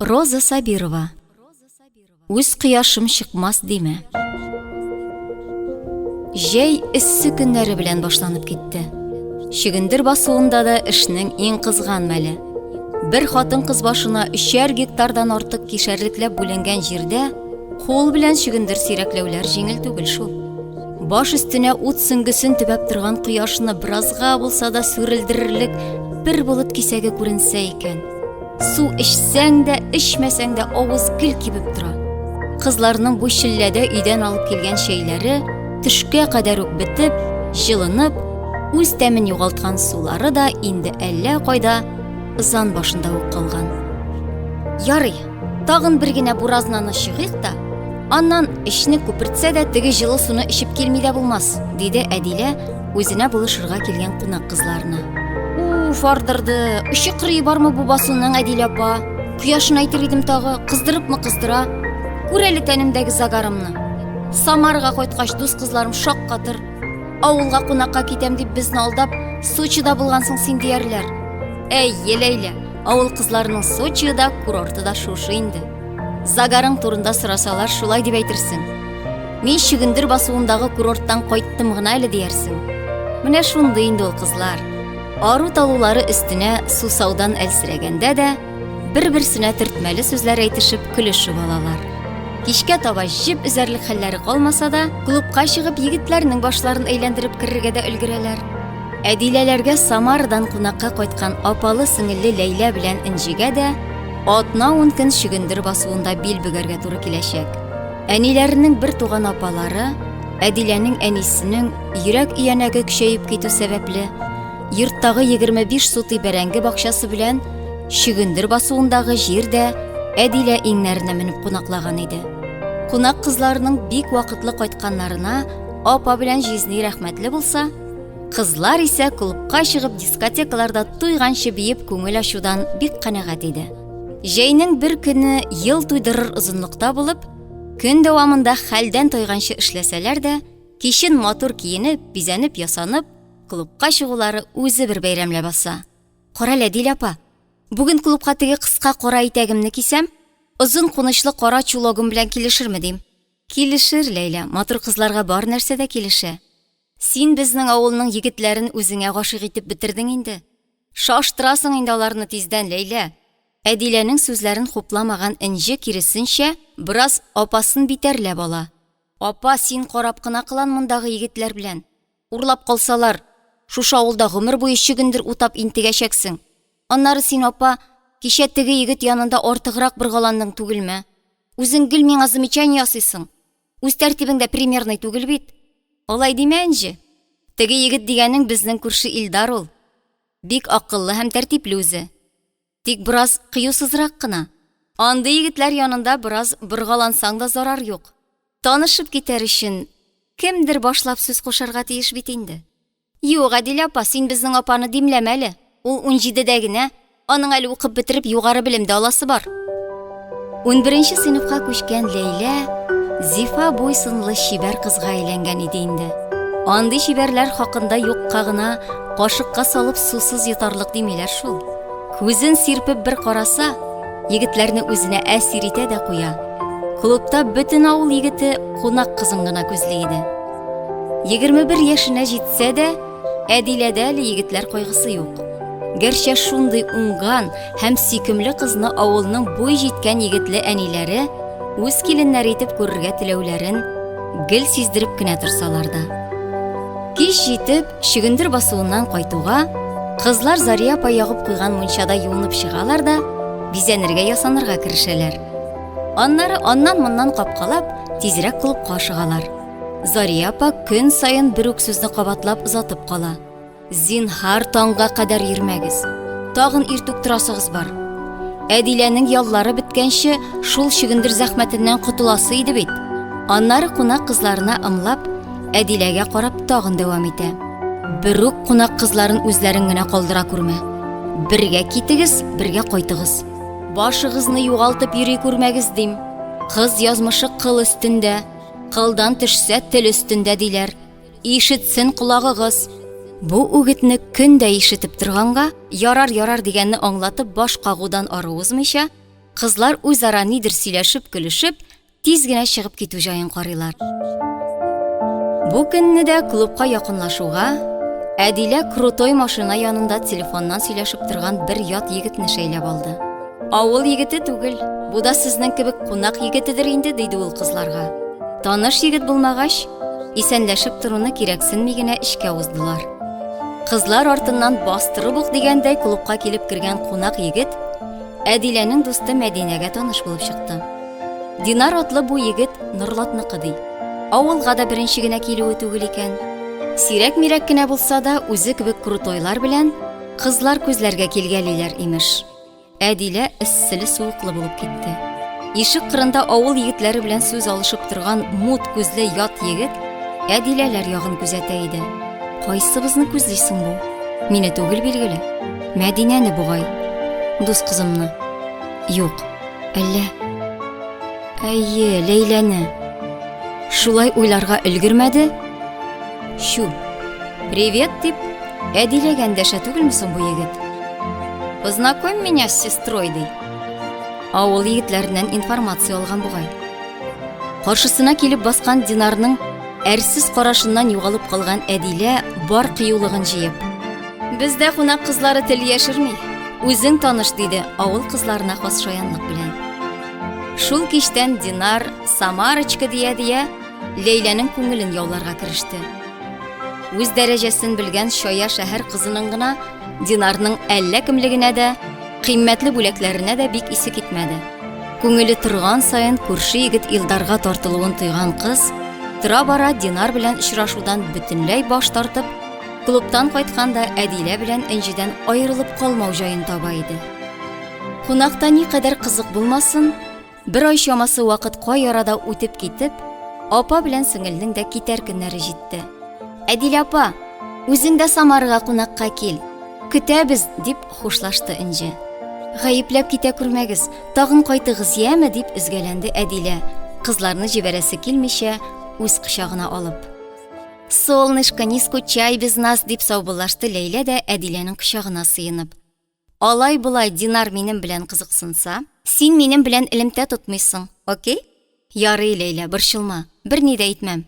Роза Сабирова. Үз кояшым чыкмас димә. Җәй эссе көннәре белән башланып китте. Чөгендер басуында да эшнең иң кызган мәле. Бер хатын-кыз башына өчәр гектардан артык кишәрлекләп бүленгән җирдә кул белән чөгендер сирәкләүләр җиңел түгел шул. Баш өстенә ут сөңгесен төбәп торган кояшны беразга булса да сүрелдерерлек бер болыт кисәге күренсә икән. Су эчсәң дә, эчмәсәң дә авыз гел кибеп тора. Кызларның бу челләдә өйдән алып килгән чәйләре төшкә кадәр үк бетеп, җылынып, үз тәмен югалткан сулары да инде әллә кайда ызан башында ук калган. Ярый, тагын бер генә буразнаны чыгыйк та, аннан эчне күпертсә дә теге җылы суны эчеп килми дә булмас, диде Әдилә үзенә булышырга килгән кунак кызларына. Уф, ардырды. Очы кырые бармы бу басуның, Әдилә апа? Кояшын әйтер идем тагы, кыздырыпмы кыздыра. Күр әле тәнемдәге загарымны. Самарага кайткач, дус кызларым шаккатыр. Авылга кунакка китәм дип безне алдап, Сочида булгансың син диярләр. Әйе, Ләйлә, авыл кызларының Сочида курорты да шушы инде. Загарың турында сорасалар, шулай дип әйтерсең. Мин чөгендер басуындагы курорттан кайттым гына әле диярсең. Менә шундый инде ул кызлар. Ару талулары өстенә сусаудан әлсерәгәндә дә бер-берсенә төртмәле сүзләр әйтешеп көлешеп алалар. Кичкә таба җеп өзәрлек хәлләре калмаса да, клубка чыгып егетләрнең башларын әйләндереп керергә дә өлгерәләр. Әдиләләргә Самарадан кунакка кайткан апалы-сеңелле Ләйлә белән Энҗегә дә атна-ун көн чөгендер басуында бил бөгәргә туры киләчәк. Әниләренең бер туган апалары, Әдиләнең әнисенең йөрәк өянәге көчәеп китү сәбәпле, йорттагы 25 сутый бәрәңге бакчасы белән чөгендер басуындагы җир дә Әдилә иңнәренә менеп кунаклаган иде. Кунак кызларының бик вакытлы кайтканнарына апа белән җизни рәхмәтле булса, кызлар исә клубка чыгып дискотекаларда туйганчы биеп күңел ачудан бик канәгать иде. Җәйнең бер көне ел туйдырыр озынлыкта булып, көн дәвамында хәлдән тайганчы эшләсәләр дә, кичен матур киенеп, бизәнеп, ясанып, клубка чыгулары үзе бер бәйрәм ләбаса. Карале, Әдилә апа, бүген клубка теге кыска кара итәгемне кисәм, озын кунычлы кара чулогым белән килешерме дим. Килешер, Ләйлә, матур кызларга бар нәрсә дә килешә. Син безнең авылның егетләрен үзеңә гашыйк итеп бетердең инде. Шаштырасың инде аларны тиздән, Ләйлә. Әдиләнең сүзләрен хупламаган Энҗе, киресенчә, бераз апасын битәрләп ала. Апа, син карап кына кылан мондагы егетләр белән. Урлап калсалар, шушы авылда гомер буе чөгендер утап интегәчәксең. Аннары син, апа, кичә теге егет янында артыграк боргаландың түгелме? Үзең гел миңа замечание ясыйсың. Үз тәртибең дә примерный түгел бит. Алай димә, Энҗе. Теге егет дигәнең безнең күрше Илдар ул. Бик акыллы һәм тәртипле үзе. Тик бераз кыюсызрак кына. Андый егетләр янында бераз боргалансаң да зарар юк. Танышып китәр өчен кемдер башлап сүз кушарга тиеш бит инде. Юк, Әдилә апа, син безнең апаны димләмә әле. Ул унҗидедә генә, аның әле укып бетереп югары белем дә аласы бар. Унберенче сыйныфка күчкән Ләйлә зифа буй-сынлы чибәр кызга әйләнгән иде инде. Андый чибәрләр хакында юкка гына кашыкка салып сусыз йотарлык димиләр шул. Күзен сирпеп бер караса, егетләрне үзенә әсир итә дә куя. Клубта бөтен авыл егете кунак кызын гына күзли иде. 21 яшенә җитсә дә, Әдиләдә әле егетләр кайгысы юк. Гәрчә шундый уңган һәм сөйкемле кызны авылның буй җиткән егетле әниләре үз киленнәре итеп күрергә теләүләрен гел сиздереп кенә торсалар да. Кич җитеп, чөгендер басуыннан кайтуга, кызлар Зария апа ягып куйган мунчада юынып чыгалар да, бизәнергә ясанырга керешәләр. Аннары аннан-моннан капкалап, тизрәк клубка ашыгалар. Зария апа көн саен бер үк сүзне кабатлап озатып кала. Зинһар таңга кадәр йөрмәгез. Тагын иртүк торасыгыз бар. Әдиләнең яллары беткәнче шул чөгендер зәхмәтеннән котыласы иде бит. Аннары кунак кызларына ымлап, Әдиләгә карап тагын дәвам итә. Берүк кунак кызларын үзләрен генә калдыра күрмә. Бергә китегез, бергә кайтыгыз. Башыгызны югалтып йөри күрмәгез дим. Кыз язмышы кыл өстендә. Кылдан төшсә, тел өстендә диләр. Ишетсен колагыгыз. Бу үгетне көн дә ишетеп торганга, ярар-ярар дигәнне аңлатып баш кагудан ары узмыйча, Кызлар үзара нидер сөйләшеп, көлешеп, тиз генә чыгып китү җаен карыйлар. Бу көнне дә клубка якынлашуга, Әдилә крутой машина янында телефоннан сөйләшеп торган бер ят егетне шәйләп алды. Авыл егете түгел, бу да сезнең кебек кунак егетедер инде, диде ул кызларга. Таныш егет булмагач, исәнләшеп торуны кирәксенми генә эчкә уздылар. Кызлар артыннан бастырып ук дигәндәй клубка килеп кергән кунак егет Әдиләнең дусты Мәдинәгә таныш булып чыкты. Динар атлы бу егет Норлатныкы ди. Авылга да беренче генә килүе түгел икән. Сирәк-мирәк кенә булса да, үзе кебек крутойлар белән кызлар күзләргә килгәлиләр, имеш. Әдилә эсселе-суыклы булып китте. Ишек кырында авыл егетләре белән сүз алышып торган мут күзле ят егет Әдиләләр ягын күзәтә иде. Кайсыбызны күзли соң бу? Мине түгел билгеле. Мәдинәне бугай. Дус кызымны. Юк. Әллә? Әйе, Ләйләне. Шулай уйларга өлгермәде. Чү. Привет дип, Әдиләгә эндәшә түгелме соң бу егет? Познакомь меня с сестрой, ди. Авыл егетләреннән информация алган бугай. Каршысына килеп баскан Динарның әрсез карашыннан югалып калган Әдилә бар кыюлыгын җыеп. Бездә кунак кызлары тел яшерми. Үзең таныш, диде авыл кызларына хас шаянлык белән. Шул кичтән Динар Самарочка дия-дия Ләйләнең күңелен яуларга кереште. Үз дәрәҗәсен белгән чая шәһәр кызының гына Динарның әллә кемлегенә дә, кыйммәтле бүләкләренә дә бик исе китмәде. Күңеле торган саен күрше егет Илдарга тартылуын тойган кыз, тора-бара Динар белән очрашудан бөтенләй баш тартып, клубтан кайтканда Әдилә белән Энҗедән аерылып калмау җаен таба иде. Кунакта никадәр кызык булмасын, бер ай чамасы вакыт кай арада үтеп китеп, апа белән сеңелнең дә китәр көннәре җитте. Әдилә апа, үзең дә Самарага кунакка кил. Көтәбез, дип хушлашты Энҗе. Гаепләп китә күрмәгез, тагын кайтыгыз, яме, дип өзгәләнде Әдилә, кызларны җибәрәсе килмичә, үз кочагына алып. Солнышко, не скучай без нас, дип саубуллашты Ләйлә дә Әдиләнең кочагына сыенып. Алай-болай Динар минем белән кызыксынса, син минем белән элемтә тотмыйсың, окей? Ярый, Ләйлә, борчылма, берни дә әйтмәм.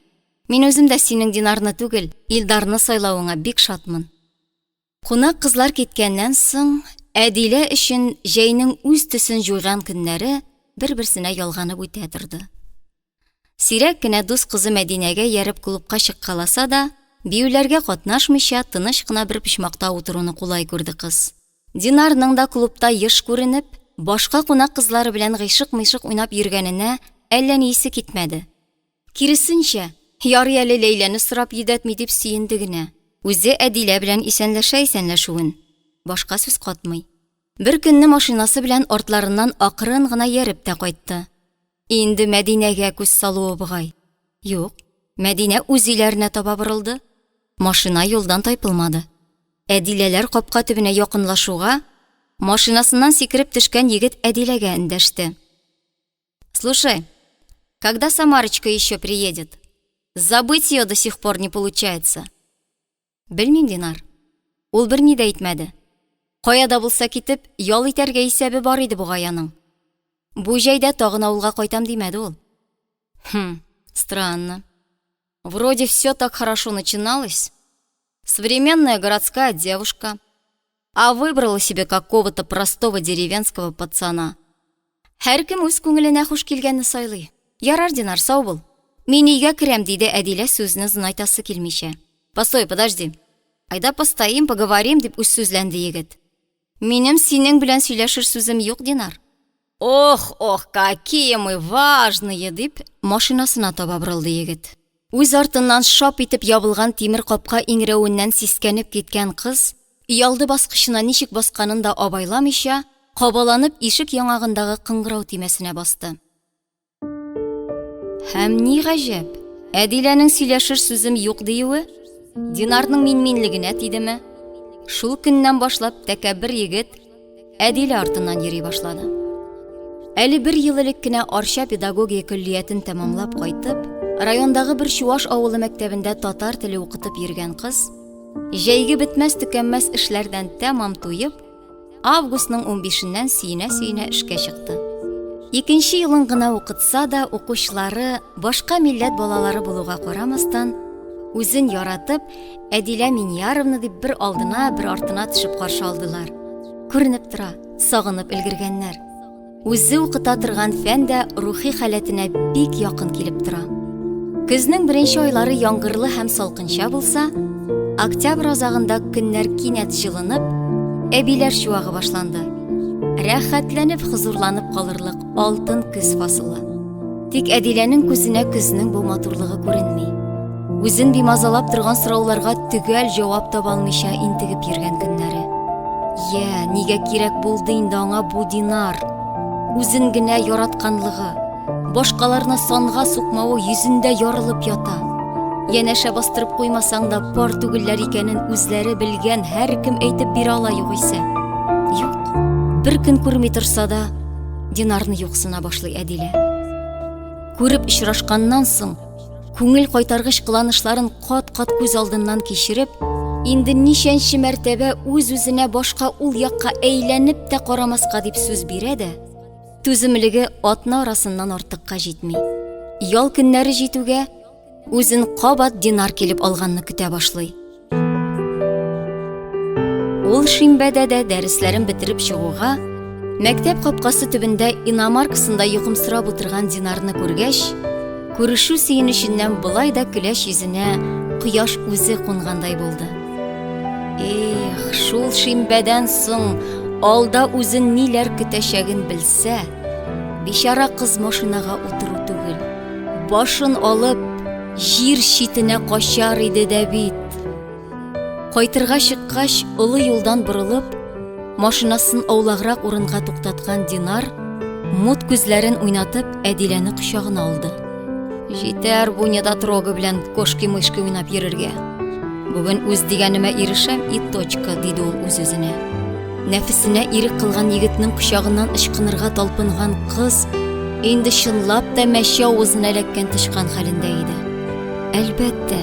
Мин үзем дә синең Динарны түгел, Илдарны сайлавыңа бик шатмын. Кунак кызлар киткәннән соң, Әдилә өчен җәйнең үз төсен җуйган көннәре бер-берсенә ялганып үтә торды. Сирәк кенә дус кызы Мәдинәгә ияреп клубка чыккаласа да, биюләргә катнашмыйча, тыныч кына бер почмакта утыруны кулай күрде кыз. Динарның да клубта еш күренеп, башка кунак кызлары белән гыйшык-мыйшык уйнап йөргәненә әллә ни исе китмәде. Киресенчә, ярый әле Ләйләне сорап йөдәтми дип сөенде генә. Үзе Әдилә белән исәнләшә исәнләшүен, башка сүз катмый. Бер көнне машинасы белән артларыннан акрын гына ияреп тә кайтты. Инде Мәдинәгә күз салуы бугай. Юк, Мәдинә үз өйләренә таба борылды. Машина юлдан тайпылмады. Әдиләләр капка төбенә якынлашуга, машинасыннан сикереп төшкән егет Әдиләгә эндәште. Слушай, когда Самарочка еще приедет? Забыть ее до сих пор не получается. Белмим, Динар. Ул берни дә әйтмәде. Кая да булса китеп, ял итәргә исәбе бар иде бугай аның. Бу җәйдә тагын авылга кайтам димәде ул. Хм, странно. Вроде все так хорошо начиналось. Современная городская девушка, а выбрала себе какого-то простого деревенского пацана. Һәркем үз күңеленә хуш килгәнне сайлый. Ярар, Динар, сау бул. Мин өйгә керәм, диде Әдилә сүзне озынайтасы килмичә. Постой, подожди. Айда постоим, поговорим, дип үз сүзләнде егет. Минем синең белән сөйләшер сүзем юк, Динар. Ох, ох, какие мы важные, дип машинасына таба борылды егет. Үз артыннан шап итеп ябылган тимер капка иңрәвеннән сискәнеп киткән кыз, өйалды баскычына ничек басканын да абайламыйча, кабаланып ишек яңагындагы кыңгырау төймәсенә басты. Һәм ни гаҗәп, Әдиләнең сөйләшер сүзем юк диюе Динарның минминлегенә тидеме? Шул көннән башлап тәкәббер егет Әдилә артыннан йөри башлады. Әле бер ел элек кенә Арча педагогия көллиятен тәмамлап кайтып, райондагы бер чуаш авылы мәктәбендә татар теле укытып йөргән кыз, җәйге бетмәс-төкәнмәс эшләрдән тәмам туеп, Августның унбишеннән сөенә-сөенә эшкә чыкты. Икенче елын гына укытса да, укучылары башка милләт балалары булуга карамастан, үзен яратып, Әдилә Миньяровна дип бер алдына, бер артына төшеп каршы алдылар. Күренеп тора, сагынып өлгергәннәр. Үзе укыта торган фән дә рухи халәтенә бик якын килеп тора. Көзнең беренче айлары яңгырлы һәм салкынча булса, октябрь азагында көннәр кинәт җылынып, әбиләр чуагы башланды. Рәхәтләнеп хозурланып калырлык алтын көз фасылы. Тик Әдиләнең күзенә көзнең бу матурлыгы күренми. Үзен бимазалап торган сорауларга төгәл җавап таба алмыйча интегеп йөргән көннәре. Йә, нигә кирәк булды инде аңа бу Динар? Үзен генә яратканлыгы, башкаларны санга сукмавы йөзендә ярылып ята. Янәшә бастырып куймасаң да пар түгелләр икәнен үзләре белгән һәркем әйтеп бирә ала югыйсә. Юк, бер көн күрми торса да, Динарны юксына башлый Әдилә. Күреп очрашканнан соң, күңел кайтаргыч кыланышларын кат-кат күз алдыннан кичереп, инде ничәнче мәртәбә үз-үзенә башка ул якка әйләнеп тә карамаска дип сүз бирә дә, түземлеге атна арасыннан артыкка җитми. Ял көннәре җитүгә, Үзен кабат Динар килеп алганны көтә башлый. Ул шимбәдә дә дәресләрен бетереп чыгуга, мәктәп капкасы төбендә иномаркасында йокымсырап утырган Динарны күргәч, күрешү сөенеченнән болай да көләч йөзенә кояш үзе кунгандай булды. Эх, шул шимбәдән соң алда үзен ниләр көтәчәген белсә, бичара кыз машинага утыру түгел, Башын алып, җир читенә качар иде дә бит. Кайтырга чыккач, олы юлдан борылып, машинасын аулаграк урынга туктаткан Динар, мут күзләрен уйнатып, Әдиләне кочагына алды. Җитәр бу недотрога белән кошки-мышки уйнап йөрергә. Бүген үз дигәнемә ирешәм и точка, диде ул үз-үзенә. Нәфесенә ирек кылган егетнең кочагыннан ычкынырга талпынган кыз инде чынлап та мәче авызына эләккән тычкан хәлендә иде. Әлбәттә,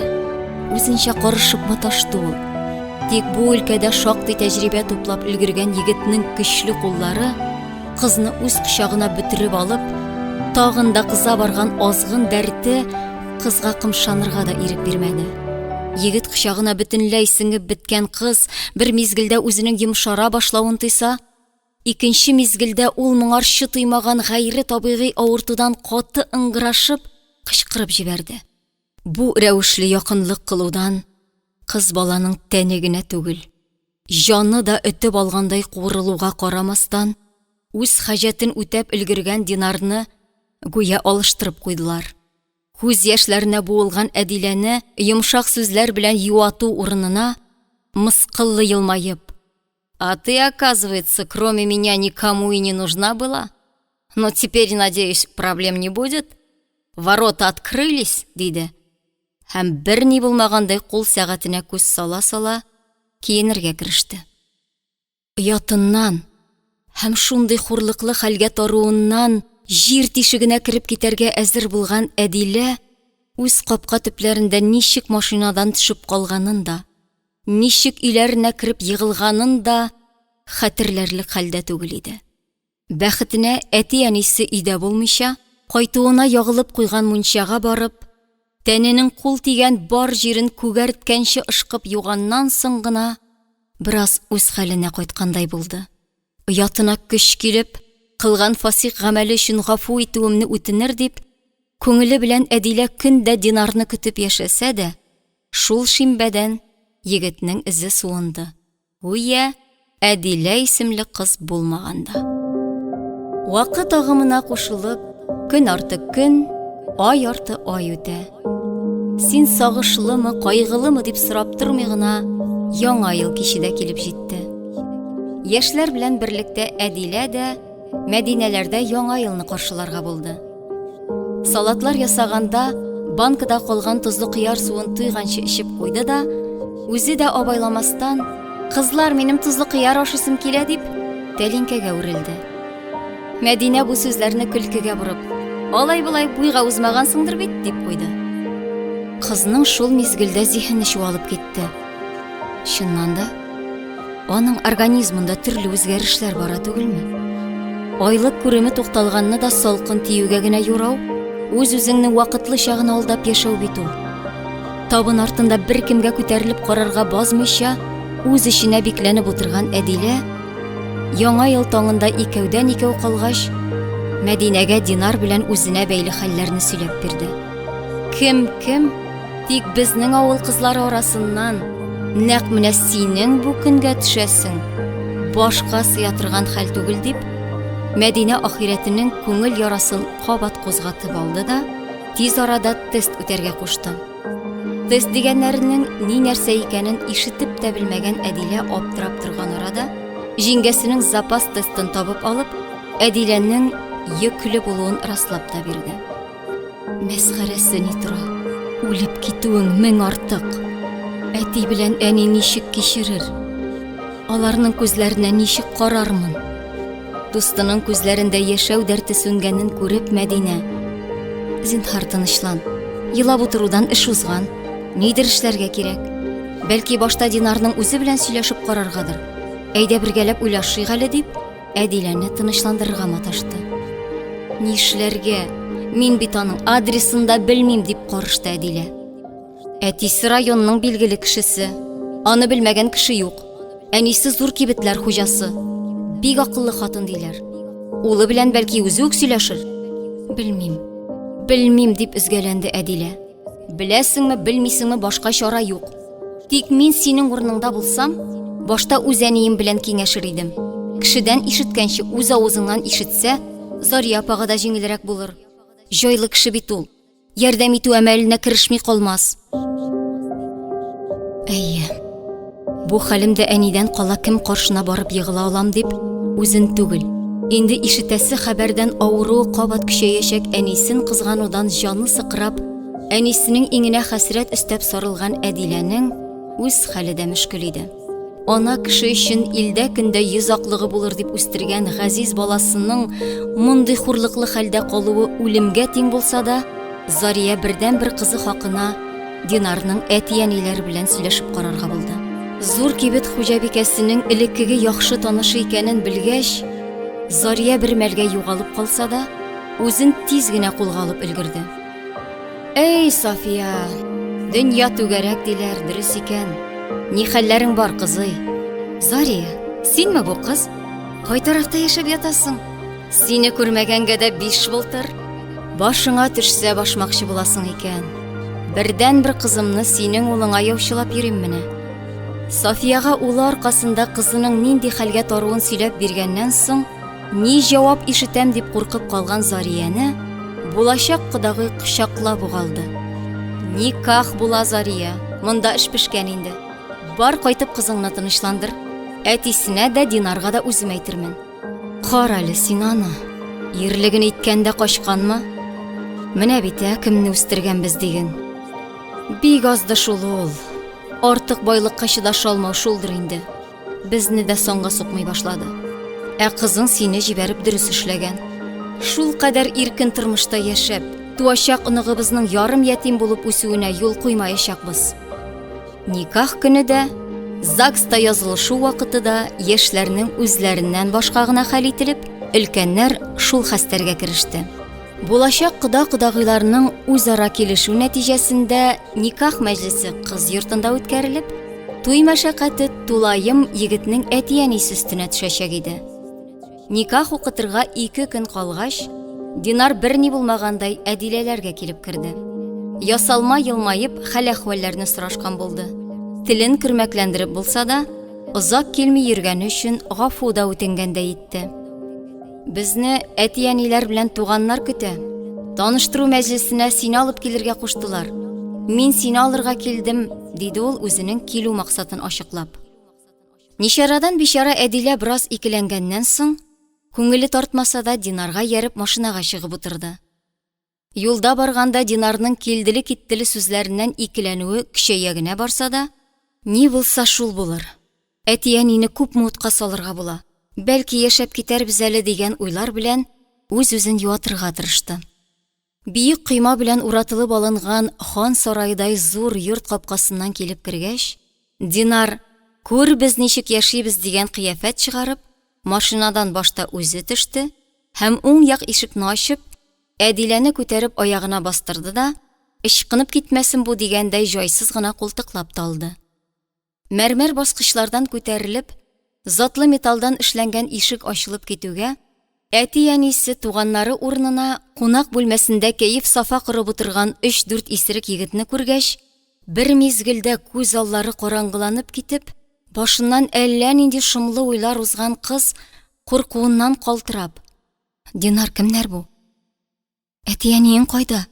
үзенчә карышып маташты ул. Тик бу өлкәдә шактый тәҗрибә туплап өлгергән егетнең көчле куллары кызны үз кочагына бөтереп алып, тагын да кыза барган азгын дәрте кызга кымшанырга да ирек бирмәде. Егет кочагына бөтенләй сеңеп беткән кыз бер мизгелдә үзенең йомшара башлавын тойса, икенче мизгелдә ул моңарчы тоймаган гайре табигый авыртудан каты ыңгырашып, кычкырып җибәрде. Бу рәвешле якынлык кылудан кыз баланың тәне генә түгел, җаны да өтеп алгандай куырылуга карамастан, үз хаҗәтен үтәп өлгергән Динарны гүя алыштырып куйдылар. Күз яшьләренә буылган Әдиләне йомшак сүзләр белән юату урынына, мыскыллы елмаеп, А ты, оказывается, кроме меня никому и не нужна была? Но теперь, надеюсь, проблем не будет? Ворота открылись, диде. Һәм берни булмагандай кул сәгатенә күз сала-сала киенергә кереште. Оятыннан һәм шундый хурлыклы хәлгә таруыннан җир тишегенә кереп китәргә әзер булган Әдилә үз капка төпләрендә ничек машинадан төшеп калганын да, ничек өйләренә кереп егылганын да хәтерләрлек хәлдә түгел иде. Бәхетенә, әти-әнисе өйдә булмыйча, кайтуына ягылып куйган мунчага барып, тәненең кул тигән бар җирен күгәрткәнче ышкып юганнан соң гына бераз үз хәленә кайткандай булды. Оятына көч килеп, кылган фасикъ гамәле өчен гафу итүемне үтенер дип, күңеле белән Әдилә көн дә Динарны көтеп яшәсә дә, шул шимбәдән егетнең эзе суынды. Гүя Әдилә исемле кыз булмаган да. Вакыт агымына кушылып, көн арты көн, ай арты ай үтә. Син сагышлымы, кайгылымы дип сорап тормый гына, яңа ел киче дә килеп җитте. Яшьләр белән берлектә Әдилә дә Мәдинәләрдә яңа елны каршыларга булды. Салатлар ясаганда банкада калган тозлы кыяр суын туйганчы эчеп куйды да, үзе дә абайламастан, «Кызлар, минем тозлы кыяр ашыйсым килә» дип, тәлинкәгә үрелде. Мәдинә бу сүзләрне көлкегә борып, «Алай-болай буйга узмагансыңдыр бит» дип куйды. Кызның шул мизгелдә зиһене чуалып китте. Чыннан да, аның организмында төрле үзгәрешләр бара түгелме? Айлык күреме тукталганны да салкын тиюгә генә юрау, үз-үзеңне вакытлыча гына алдап яшәү бит ул. Табын артында беркемгә күтәрелеп карарга базмыйча, үз эченә бикләнеп утырган Әдилә, яңа ел таңында икәүдән-икәү калгач, Мәдинәгә Динар белән үзенә бәйле хәлләрне сөйләп бирде. Кем кем, тик безнең авыл кызлары арасыннан нәкъ менә синең бу көнгә төшәсең, башка сыя торган хәл түгел дип, Мәдинә ахирәтенең күңел ярасын кабат кузгатып алды да, тиз арада тест үтәргә кушты. Тест дигәннәренең ни нәрсә икәнен ишетеп тә белмәгән Әдилә аптырап торган арада, җиңгәсенең запас тестын табып алып, Әдиләнең йөкле булуын раслап та бирде. Мәсхәрәсе ни тора? Үлеп китүең мең артык. Әти белән әни ничек кичерер? Аларның күзләренә ничек карармын? Дустының күзләрендә яшәү дәрте сүнгәнен күреп, Мәдинә. Зинһар тынычлан. Елап утырудан эш узган. Нидер эшләргә кирәк. Бәлки башта Динарның үзе белән сөйләшеп караргадыр. Әйдә бергәләп уйлашыйк әле дип, Әдиләне тынычландырырга маташты. Нишләргә? Мин бит аның адресын да белмим, дип карышты Әдилә. Әтисе районның билгеле кешесе. Аны белмәгән кеше юк. Әнисе зур кибетләр хуҗасы. Бик акыллы хатын диләр. Улы белән бәлки үзе үк сөйләшер. Белмим. Белмим, дип өзгәләнде Әдилә. Беләсеңме, белмисеңме, башка чара юк. Тик мин синең урыныңда булсам, башта үз әнием белән киңәшер идем. Кешедән ишеткәнче үз авызыңнан ишетсә, Зария апага да җиңелрәк булыр. Җайлы кеше бит ул. Ярдәм итү әмәленә керешми калмас. Әйе. Бу хәлемдә әнидән кала кем каршына барып егыла алам дип, үзен түгел. Инде ишетәсе хәбәрдән авыруы кабат көчәячәк әнисен кызганудан җаны сыкрап, әнисенең иңенә хәсрәт өстәп сарылган Әдиләнең үз хәле дә мөшкел иде. Ана кеше өчен илдә-көндә йөз аклыгы булыр дип үстергән газиз баласының мондый хурлыклы хәлдә калуы үлемгә тиң булса да, Зария бердәнбер кызы хакына Динарның әти-әниләре белән сөйләшеп карарга булды. Зур кибет хуҗабикәсенең элеккеге яхшы танышы икәнен белгәч, Зария бер мәлгә югалып калса да, үзен тиз генә кулга алып өлгерде. Эй, София, дөнья түгәрәк диләр, дөрес икән. Ни хәлләрең бар, кызый? Зария, синме бу кыз? Кай тарафта яшәп ятасың? Сине күрмәгәнгә дә биш былтыр. Башыңа төшсә башмакчы буласың икән. Бердән-бер кызымны синең улыңа яучылап йөрим менә. Софияга улы аркасында кызының нинди хәлгә таруын сөйләп биргәннән соң, ни җавап ишетәм дип куркып калган Зарияне булачак кодагый кочаклап ук алды. Никах була, Зария, монда эш пешкән инде. Бар кайтып кызыңны тынычландыр. Әтисенә дә, Динарга да үзем әйтермен. Карале син аны. Ирлеген иткән дә качканмы? Менә бит, ә, кемне үстергәнбез диген. Бик азды шул ул. Артык байлыкка чыдаша алмау шулдыр инде. Безне дә санга сукмый башлады. Ә кызың сине җибәреп дөрес эшләгән. Шул кадәр иркен тормышта яшәп, туачак оныгыбызның ярым ятим булып үсүенә юл куймаячакбыз. Никах көне дә, ЗАГСта язылышу вакыты да яшьләрнең үзләреннән башка гына хәл ителеп, өлкәннәр шул хәстәргә кереште. Булачак кода-кодагыйларның үзара килешү нәтиҗәсендә никах мәҗлесе кыз йортында үткәрелеп, туй мәшәкате тулаем егетнең әти-әнисе өстенә төшәчәк иде. Никах укытырга ике көн калгач, Динар берни булмагандай Әдиләләргә килеп керде. Ясалма елмаеп, хәл-әхвәлләрне сорашкан булды. Телен көрмәкләндереп булса да, озак килми йөргәне өчен гафу да үтенгәндәй итте. Безне әти-әниләр белән туганнар көтә. Таныштыру мәҗлесенә сине алып килергә куштылар. Мин сине алырга килдем, диде ул үзенең килү максатын ачыклап. Ничарадан бичара Әдилә бераз икеләнгәннән соң, күңеле тартмаса да, Динарга ияреп машинага чыгып утырды. Юлда барганда Динарның килделе-киттеле сүзләреннән икеләнүе көчәя генә барса да, ни булса шул булыр, әти-әнине күпме утка салырга була, бәлки яшәп китәрбез әле дигән уйлар белән үз-үзен юатырга тырышты. Биек койма белән уратылып алынган хан сараедай зур йорт капкасыннан килеп кергәч, Динар, күр без ничек яшибез дигән кыяфәт чыгарып, машинадан башта үзе төште, һәм уң як ишекне ачып, Әдиләне күтәреп аягына бастырды да, ычкынып китмәсен бу дигәндәй җайсыз гына култыклап та алды. Мәрмәр баскычлардан күтәрелеп, затлы металлдан эшләнгән ишек ачылып китүгә, әти-әнисе, туганнары урынына кунак бүлмәсендә кәеф-сафа корып утырган өч-дүрт исерек егетне күргәч, бер мизгелдә күз аллары караңгыланып китеп, башыннан әллә нинди шомлы уйлар узган кыз куркуыннан калтырап, Динар, кемнәр бу? Әти-әниең кайда?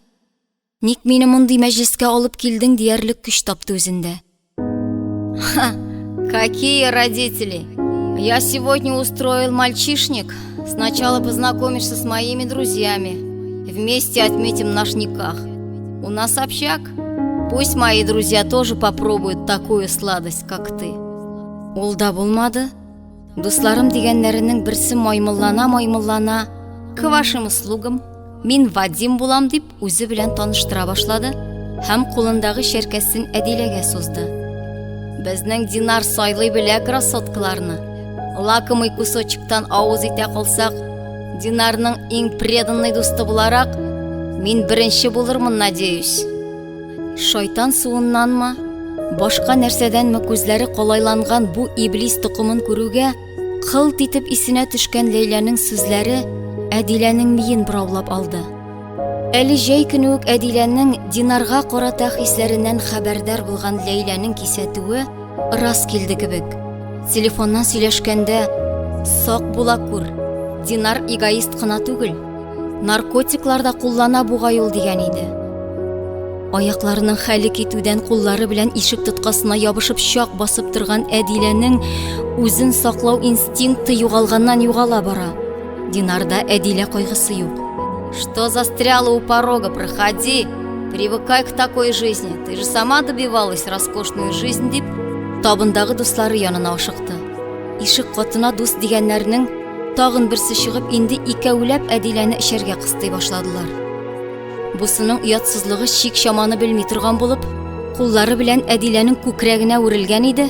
Ник мине мондый мәҗлескә алып килдең диярлек көч тапты үзендә. Ха, какие родители! Я сегодня устроил мальчишник. Сначала познакомишься с моими друзьями. Вместе отметим наш никах. У нас общак. Пусть мои друзья тоже попробуют такую сладость, как ты. Ул да булмады. Дусларым дигәннәренең берсе маймыллана-маймыллана, к вашим услугам, мин Вадим булам дип үзе белән таныштыра башлады һәм кулындагы чәркәсен Әдиләгә сузды. Безнең Динар сайлый белә красоткаларны. Лакомый кусочектан авыз итә калсак, Динарның иң преданный дусты буларак, мин беренче булырмын, надеюсь. Шайтан суыннанмы, башка нәрсәдәнме күзләре калайланган бу иблис токымын күрүгә, кылт итеп исенә төшкән Ләйләнең сүзләре Әдиләнең миен бораулап алды. Әле җәй көне үк Әдиләнең Динарга карата хисләреннән хәбәрдар булган Ләйләнең кисәтүе рас килде кебек. Телефоннан сөйләшкәндә сак була күр, Динар эгоист кына түгел, Наркотиклар да куллана бугай ул дигән иде. Аякларының хәле китүдән куллары белән ишек тоткасына ябышып чак басып торган Әдиләнең үзен саклау инстинкты югалганнан югала бара. Динарда Әдилә кайгысы юк. Что застряла у порога, проходи. Привыкай к такой жизни. Ты же сама добивалась роскошную жизнь, дип, табындагы дуслары янына ашыкты. Ишек катына дус дигәннәрнең Тагын берсе чыгып, инде икәүләп Әдиләне эчәргә кыстый башладылар. Бусының оятсызлыгы чик-чаманы белми торган булып, куллары белән Әдиләнең күкрәгенә үрелгән иде,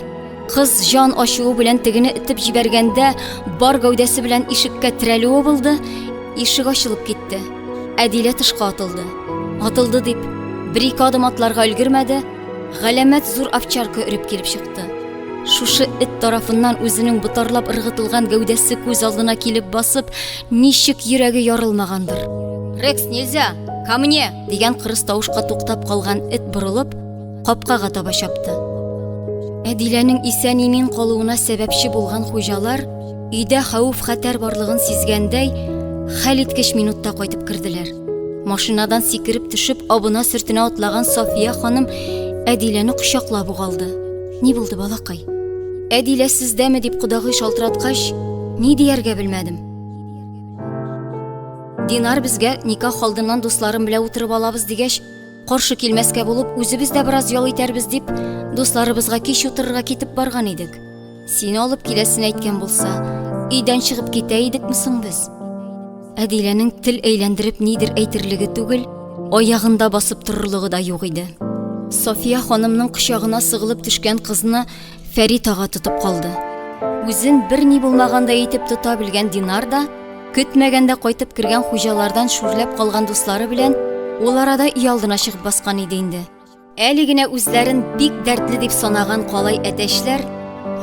кыз җан ачуы белән тегене этеп җибәргәндә, бар гәүдәсе белән ишеккә терәлүе булды, ишек ачылып китте. Әдилә тышка атылды. Атылды дип, бер-ике адым атларга өлгермәде, галәмәт зур овчарка өреп килеп чыкты. Шушы эт тарафыннан үзенең ботарлап ыргытылган гәүдәсе күз алдына килеп басып, ничек йөрәге ярылмагандыр. Рекс, нельзя! Ко мне! дигән кырыс тавышка туктап калган эт борылып, капкага таба чапты. Әдиләнең исән-имин калуына сәбәпче булган хуҗалар өйдә хәвеф-хәтәр барлыгын сизгәндәй, хәлиткеч минутта кайтып керделәр. Машинадан сикереп төшеп, абына-сөртенә атлаган София ханым Әдиләне кочаклап ук алды. Ни булды, балакай? Әдилә сездәме дип кодагый шалтыраткач, ни дияргә белмәдем. Динар безгә никах алдыннан дусларым белән утырып алабыз дигәч, каршы килмәскә булып, үзебез дә бераз ял итәрбез дип, дусларыбызга кич утырырга китеп барган идек. Сине алып киләсен әйткән булса, өйдән чыгып китә идекме соң без? Әдиләнең тел әйләндереп нидер әйтерлеге түгел, аягында басып торырлыгы да юк иде. София ханымның кочагына сыгылып төшкән кызны Фәрит ага тотып калды. Үзен берни булмагандай итеп тота белгән Динар да, көтмәгәндә кайтып кергән хуҗалардан шүрләп калган дуслары белән ул арада өйалдына чыгып баскан иде инде. Әле генә үзләрен бик дәртле дип санаган калай әтәчләр,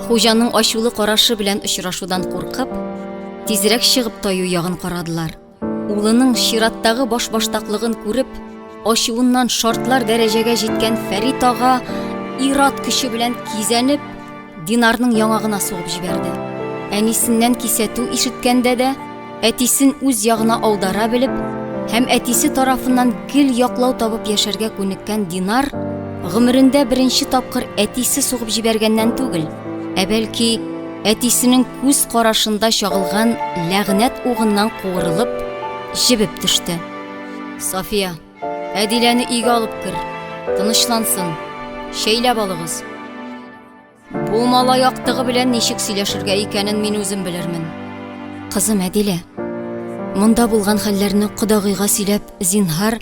хуҗаның ачулы карашы белән очрашудан куркып, тизрәк чыгып таю ягын карадылар. Улының чираттагы башбаштаклыгын күреп, ачуыннан шартлар дәрәҗәгә җиткән Фәрит ага ир-ат көче белән кизәнеп, Динарның яңагына сугып җибәрде. Әнисеннән кисәтү ишеткәндә дә, әтисен үз ягына аудара белеп һәм әтисе тарафыннан гел яклау табып яшәргә күнеккән Динар гомерендә беренче тапкыр әтисе сугып җибәргәннән түгел, ә бәлки әтисенең күз карашында чагылган ләгънәт угыннан куырылып, җебеп төште. София, Әдиләне өйгә алып кер. Тынычлансын. Чәйләп алыгыз. Бу малай актыгы белән ничек сөйләшергә икәнен мин үзем белермен. Кызым Әдилә, монда булган хәлләрне кодагыйга сөйләп, зинһар,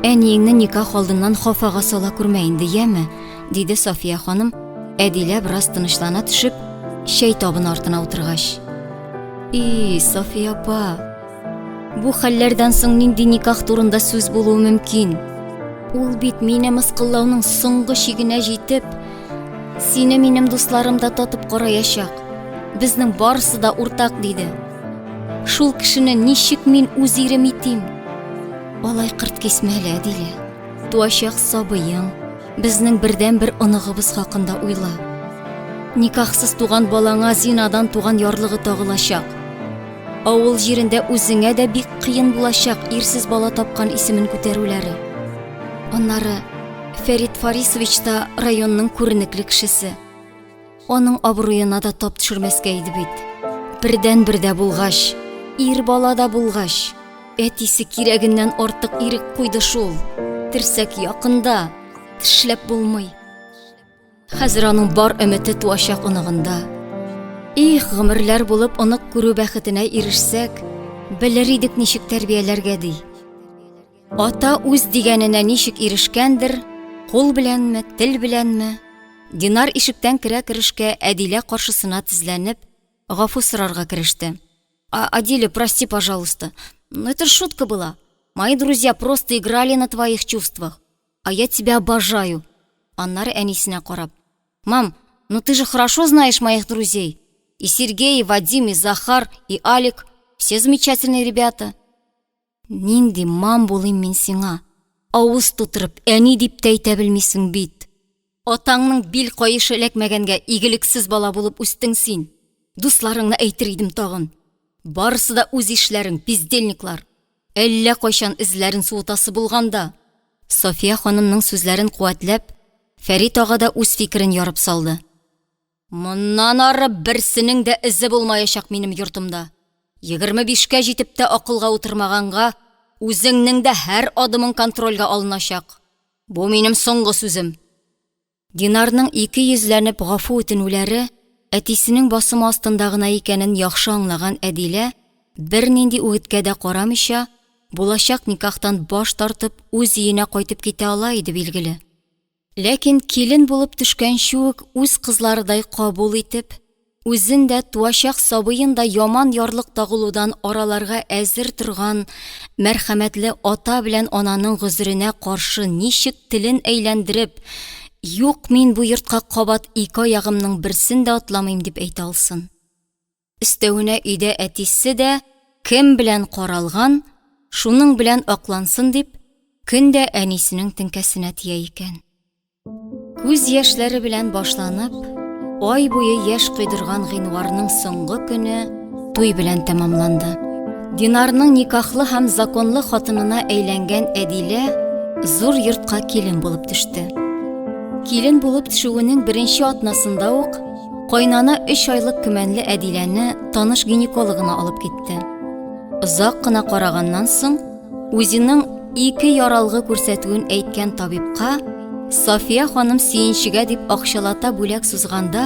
әниеңне никах алдыннан хафага сала күрмә инде, яме, диде София ханым, Әдилә бераз тынычлана төшеп, чәй табыны артына утыргач. И, София апа, Бу хәлләрдән соң нинди никах турында сүз булуы мөмкин? Ул бит мине мыскыллауның соңгы чигенә җитеп, сине минем дусларым да татып караячак. Безнең барысы да уртак, диде. Шул кешене ничек мин үз ирем итим? Алай кырт кисмә әле, Әдилә. Туачак сабыең, безнең бердәнбер оныгыбыз хакында уйла. Никахсыз туган балаңа зинадан туган ярлыгы тагылачак. Авыл җирендә үзеңә дә бик кыен булачак ирсез бала тапкан исемен күтәрүләре. Аннары Фәрит Фарисович та районның күренекле кешесе. Аның абруена да тап төшермәскә иде бит. Бердәнбер дә булгач, ир бала да булгач, әтисе кирәгеннән артык ирек куйды шул. Терсәк якында, тешләп булмый. Хәзер аның бар өмете туачак оныгында. Их, гомерләр булып онык күрү бәхетенә ирешсәк, белер идек ничек тәрбияләргә ди. Ата үз дигәненә ничек ирешкәндер, кул беләнме, тел беләнме, Динар ишектән керә-керешкә Әдилә каршысына тезләнеп, гафу сорарга кереште. А, Адиля, прости, пожалуйста, но это шутка была. Мои друзья просто играли на твоих чувствах. А я тебя обожаю. Аннары әнисенә карап. Мам, ну ты же хорошо знаешь моих друзей. И Сергей, и Вадим, и Захар, и Алик. Все замечательные ребята. Нинди мам булыйм мин сиңа? Авыз тутырып, әни дип тә әйтә белмисең бит. Атаңның бил каешы эләкмәгәнгә игелексез бала булып үстең син. Дусларыңны әйтер идем тагын. Барысы да үз ишләрең, бездельниклар. Әллә кайчан эзләрен суытасы булган да. София ханымның сүзләрен куәтләп, Фәрит ага да үз фикерен ярып салды. Моннан ары берсенең дә эзе булмаячак минем йортымда. 25-кә җитеп тә акылга утырмаганга, үзеңнең дә һәр адымың контрольгә алыначак. Бу минем соңгы сүзем. Динарның икейөзләнеп гафу үтенүләре әтисенең басымы астында гына икәнен яхшы аңлаган Әдилә, бернинди үгеткә дә карамыйча, булачак никахтан баш тартып, үз өенә кайтып китә ала иде, билгеле. Ләкин килен булып төшкәнче үк үз кызларыдай кабул итеп, үзен дә, туачак сабыен да яман ярлык тагылудан араларга әзер торган мәрхәмәтле ата белән ананың гозеренә каршы ничек телен әйләндереп, Юк, мин бу йортка кабат ике аягымның берсен дә атламыйм, дип әйтә алсын? Өстәвенә өйдә әтисе дә кем белән каралган, шуның белән аклансын дип, көн дә әнисенең теңкәсенә тия икән. Күз яшьләре белән башланып, ай буе яшь койдырган гыйнварның соңгы көне туй белән тәмамланды. Динарның никахлы һәм законлы хатынына әйләнгән Әдилә зур йортка килен булып төште. Килен булып төшүенең беренче атнасында ук кайнана өч айлык көмәнле Әдиләне таныш гинекологына алып китте. Озак кына караганнан соң, Үзенең ике яралгы күрсәтүен әйткән табибка София ханым сөенчегә дип акчалата бүләк сузганда,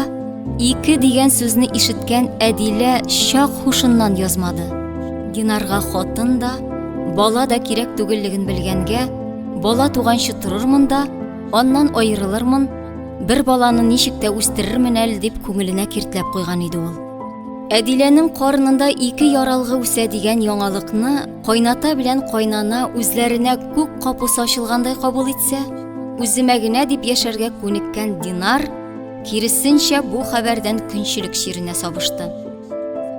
ике дигән сүзне ишеткән Әдилә чак һушыннан язмады. Динарга хатын да, бала да кирәк түгеллеген белгәнгә, бала туганчы торырмын да, аннан аерылырмын, бер баланы ничек тә үстерермен әле дип күңеленә киртләп куйган иде ул. Әдиләнең карынында ике яралгы үсә дигән яңалыкны кайната белән кайнана үзләренә күк капусы ачылгандай кабул итсә, үземә генә дип яшәргә күнеккән Динар, киресенчә, бу хәбәрдән көнчелек чиренә сабышты.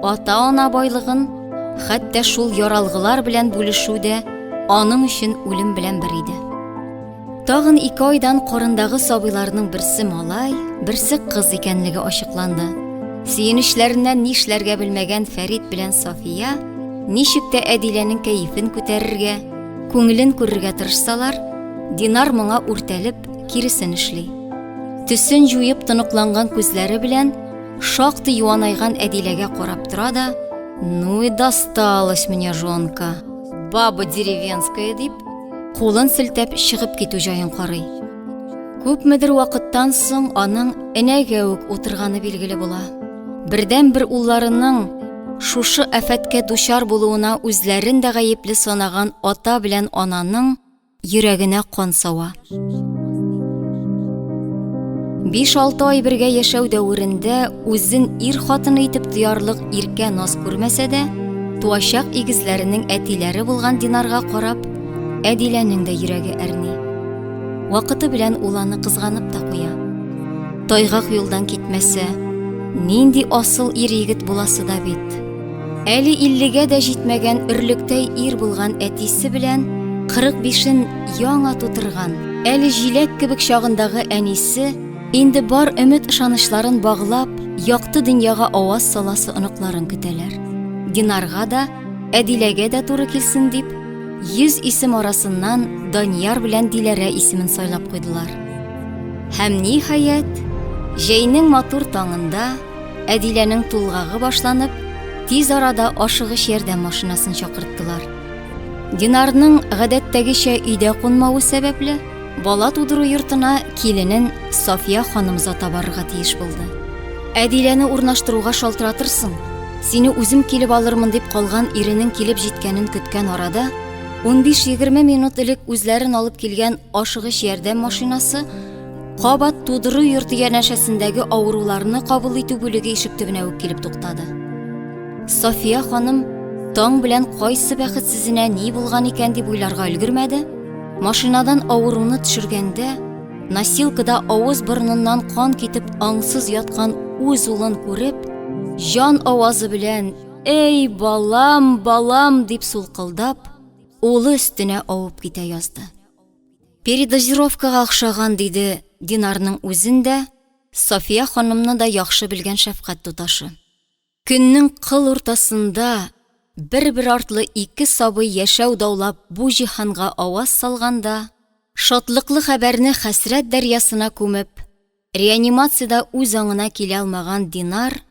Ата-ана байлыгын, хәтта шул яралгылар белән бүлешү дә аның өчен үлем белән бер иде. Тагын ике айдан карындагы сабыйларның берсе малай, берсе кыз икәнлеге ачыкланды. Сөенечләреннән нишләргә белмәгән Фәрит белән София ничек тә Әдиләнең кәефен күтәрергә, күңелен күрергә тырышсалар, Динар моңа үртәлеп, киресен эшли. Төсен җуеп тоныкланган күзләре белән шактый юанайган Әдиләгә карап тора да, «Ну и досталась мне жонка, баба деревенская», дип, кулын селтәп чыгып китү җаен карый. Күпмедер вакыттан соң аның энәгә үк утырганы билгеле була. Бердәнбер улларының шушы афәткә дучар булуына үзләрен дә гаепле санаган ата белән ананың йөрәгенә кан сава. 5-6 ай бергә яшәү дәверендә үзен ир хатыны итеп тоярлык иркә наз күрмәсә дә, Туачак игезләренең әтиләре булган Динарга карап, Әдиләнең дә йөрәге әрни. Вакыты белән ул аны кызганып та куя. Тайгак юлдан китмәсә, нинди асыл ир-егет буласы да бит. Әле иллегә дә җитмәгән өрлектәй ир булган әтисе белән 45-ен яңа тутырган, әле җиләк кебек чагындагы әнисе инде бар өмет-ышанычларын баглап, якты дөньяга аваз саласы оныкларын көтәләр. Динарга да, Әдиләгә дә туры килсен дип, 100 исем арасыннан Данияр белән Диләрә исемен сайлап куйдылар. Һәм ниһаять, җәйнең матур таңында Әдиләнең тулгагы башланып, тиз арада ашыгыч ярдәм машинасын чакырттылар. Динарның гадәттәгечә өйдә кунмавы сәбәпле, бала тудыру йортына киленен София ханым озата барырга тиеш булды. Әдиләне урнаштыруга шалтыратырсың, сине үзем килеп алырмын дип калган иренең килеп җиткәнен көткән арада, 15-20 минут элек үзләрен алып килгән ашыгыч ярдәм машинасы кабат тудыру йорты янәшәсендәге авыруларны кабул итү бүлеге ишек төбенә үк килеп туктады. София ханым таң белән кайсы бәхетсезенә ни булган икән дип уйларга өлгермәде, машинадан авыруны төшергәндә, носилкада авыз борыныннан кан китеп аңсыз яткан үз улын күреп, җан авазы белән «Эй, балам, балам!» дип сулкылдап, улы өстенә авып китә язды. Передозировкага охшаган, диде Динарның үзен дә, София ханымны да яхшы белгән шәфкать туташы. Көннең кыл уртасында бер-бер артлы ике сабый яшәү даулап бу җиһанга аваз салганда, шатлыклы хәбәрне хәсрәт дәрьясына күмеп, реанимациядә үз аңына килә алмаган Динар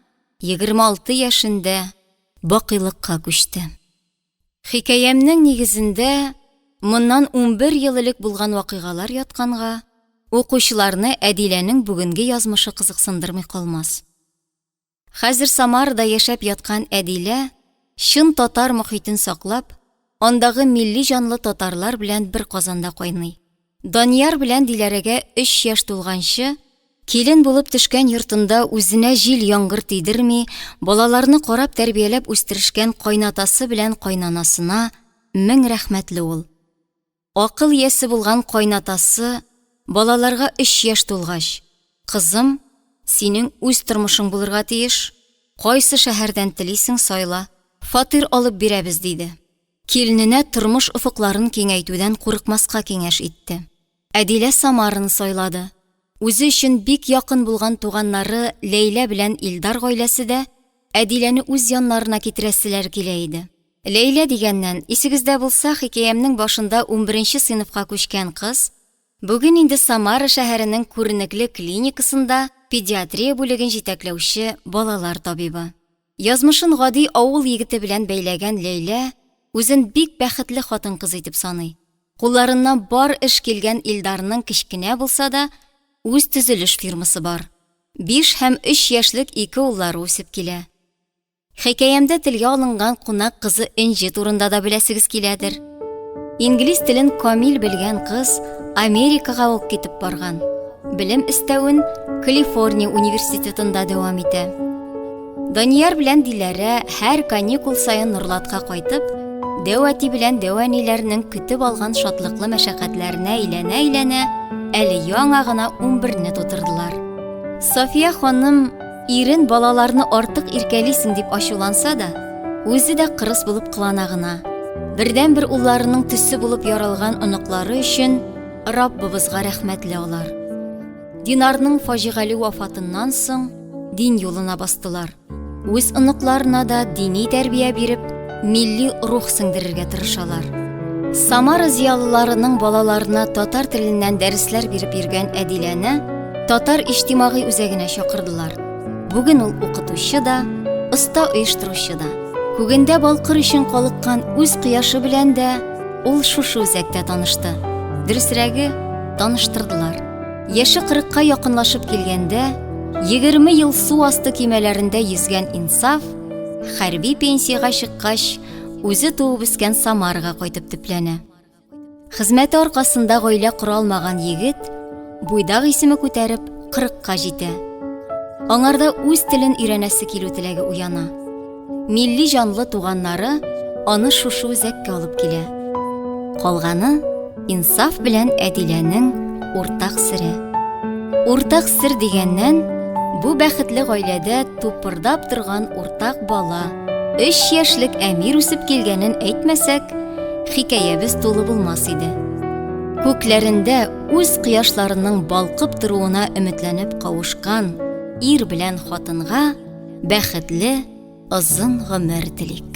26 яшендә бакыйлыкка күчте. Хикәямнең нигезендә моннан 11 ел элек булган вакыйгалар ятканга, укучыларны Әдиләнең бүгенге язмышы кызыксындырмый калмас. Хәзер Самарада яшәп яткан Әдилә чын татар мохитен саклап, андагы милли җанлы татарлар белән бер казанда кайный. Данияр белән Диләрәгә өч яшь тулганчы, килен булып төшкән йортында үзенә җил-яңгыр тидерми, балаларны карап-тәрбияләп үстерешкән кайнатасы белән кайнанасына мең рәхмәтле ул. Акыл иясе булган кайнатасы балаларга өч яшь тулгач, Кызым, синең үз тормышың булырга тиеш, кайсы шәһәрдән телисең, сайла, фатир алып бирәбез, диде. Килененә тормыш офыкларын киңәйтүдән курыкмаска киңәш итте. Әдилә Самараны сайлады. Үзе өчен бик якын булган туганнары Ләйлә белән Илдар гаиләсе дә Әдиләне үз яннарына китерәселәре килә иде. Ләйлә дигәннән, исегездә булса, хикәямнең башында унберенче сыйныфка күчкән кыз, бүген инде Самара шәһәренең күренекле клиникасында педиатрия бүлеген җитәкләүче балалар табибы. Язмышын гади авыл егете белән бәйләгән Ләйлә үзен бик бәхетле хатын-кыз итеп саный. Кулларыннан бар эш килгән Илдарның кечкенә булса да, үз төзелеш фирмасы бар. Биш һәм өч яшьлек ике уллары үсеп килә. Хикәямдә телгә алынган кунак кызы Энҗе турында да беләсегез киләдер. Инглиз телен камил белгән кыз Америкага ук китеп барган. Белем эстәвен Калифорния университетында дәвам итә. Данияр белән Диләрә һәр каникул саен Нурлатка кайтып, дәү әти белән дәү әниләренең көтеп алган шатлыклы мәшәкатьләренә әйләнә-әйләнә, әле яңа гына унберне тутырдылар. София ханым Ирен балаларны артык иркәлисең дип ачуланса да, үзе дә кырыс булып кылана гына. Бердәнбер улларының төсе булып яралган оныклары өчен Раббыбызга рәхмәтле алар. Динарның фаҗигале вафатыннан соң дин юлына бастылар. Үз оныкларына да дини тәрбия биреп, милли рух сеңдерергә тырышалар. Самара зыялыларының балаларына татар теленнән дәресләр биреп йөргән Әдиләне Татар иҗтимагый үзәгенә чакырдылар. Бүген ул укытучы да, оста оештыручы да. Күгендә балкыр өчен калыккан үз кояшы белән дә ул шушы үзәктә танышты. Дөресрәге, таныштырдылар. Яше кырыкка якынлашып килгәндә, 20 ел су асты көймәләрендә йөзгән Инсаф, хәрби пенсиягә чыккач, үзе туып үскән Самарага кайтып төпләнә. Хезмәте аркасында гаилә кора алмаган егет, буйдак исеме күтәреп, кырыкка җитә. Аңарда үз телен өйрәнәсе килү теләге уяна. Милли җанлы туганнары аны шушы үзәккә алып килә. Калганы Инсаф белән Әдиләнең уртак сере. Уртак сер дигәннән, бу бәхетле гаиләдә тупырдап торган уртак бала, өч яшьлек Әмир үсеп килгәнен әйтмәсәк, хикәябез тулы булмас иде. Күкләрендә үз кояшларының балкып торуына өметләнеп кавышкан ир белән хатынга бәхетле озын гомер телик.